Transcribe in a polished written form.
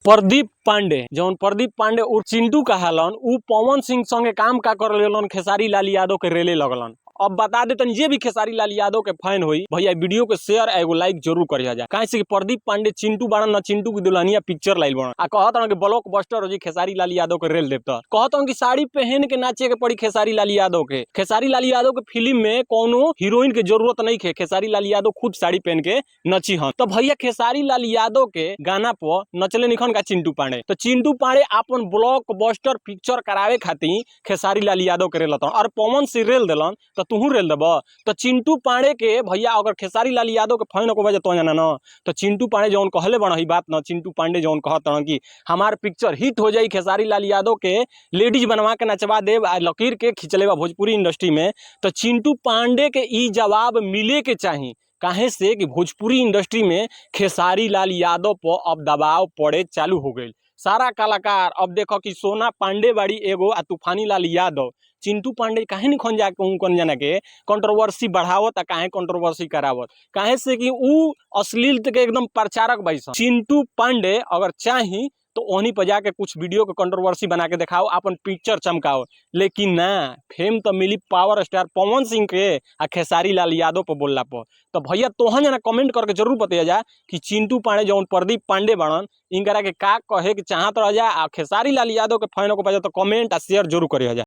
प्रदीप पांडे जौन प्रदीप पांडे और चिंटू कहालन उ पवन सिंह संगे काम का कर लेलन, खेसारी लाल यादव के रेले लगलन। अब बता देतन जे भी खेसारी लाल यादव के फैन होई भैया वीडियो के शेयर एगो लाइक जरूर करिया जा, काहे से कि प्रदीप पांडे चिंटू बाड़न न चिंटू की दुल्हनिया पिक्चर लाइल बड़न आ कहत कि ब्लॉक बस्टर हो जी खेसारी लाल यादव के रेल देव। त कहत कि साड़ी पहन के नाचे के पड़ी खेसारी लाल यादव के। खेसारी लाल यादव के फिल्म में कोनो हीरोइन के जरूरत नहीं है, खेसारी लाल यादव खुद साड़ी पहन के नची हन। तो भैया खेसारी लाल यादव के गाना पर नचले निखन का चिंटू पांडे, तो चिंटू पांडे अपन ब्लॉक बस्टर पिक्चर करावे खातिर खेसारी लाल यादव के रेल और पवन सिंह रेल दिलन तो तुहू रेल देब। तो चिंटू पांडे के भैया अगर खेसारी लाल यादव के फैन को तो जाना न, तो चिंटू पांडे जौन कहले बड़ा ही बात न, चिंटू पांडे जौन कहत कि हमार पिक्चर हिट हो जाई खेसारी लाल यादव के लेडीज बनवा के नचवा देव आ लकीर के खिंचले बा भोजपुरी इंडस्ट्री में। तो चिंटू पांडे के ई जवाब मिले के चाही, काहे से कि भोजपुरी इंडस्ट्री में खेसारी लाल यादव पर अब दबाव पड़े चालू हो गई। सारा कलाकार अब देखो कि सोना पांडे बाड़ी एगो आ तूफानी लाल यादव, चिंटू पांडे काहे नहीं खन जाके उनकन जना के कंट्रोवर्सी बढ़ावत आ काहे कंट्रोवर्सी करावत, काहे से कि उ अश्लीलत के एकदम प्रचारक बाई। चिंटू पांडे अगर चाही तो ओहनी पर जाके कुछ वीडियो के कंट्रोवर्सी बना के दिखाओ, अपन पिक्चर चमकाओ, लेकिन ना फेम तो मिली पावर स्टार पवन सिंह के आ खेसारी लाल यादव पर बोलला पर। तो भैया तोहन जना कमेंट करके जरूर बताया जा कि चिंटू पांडे जौन प्रदीप पांडे बाड़न इनकरा के का कहे के चाहत रह जा आ खेसारी लाल यादव के फैन को बजा तो कमेंट आ शेयर जरूर करिया जा।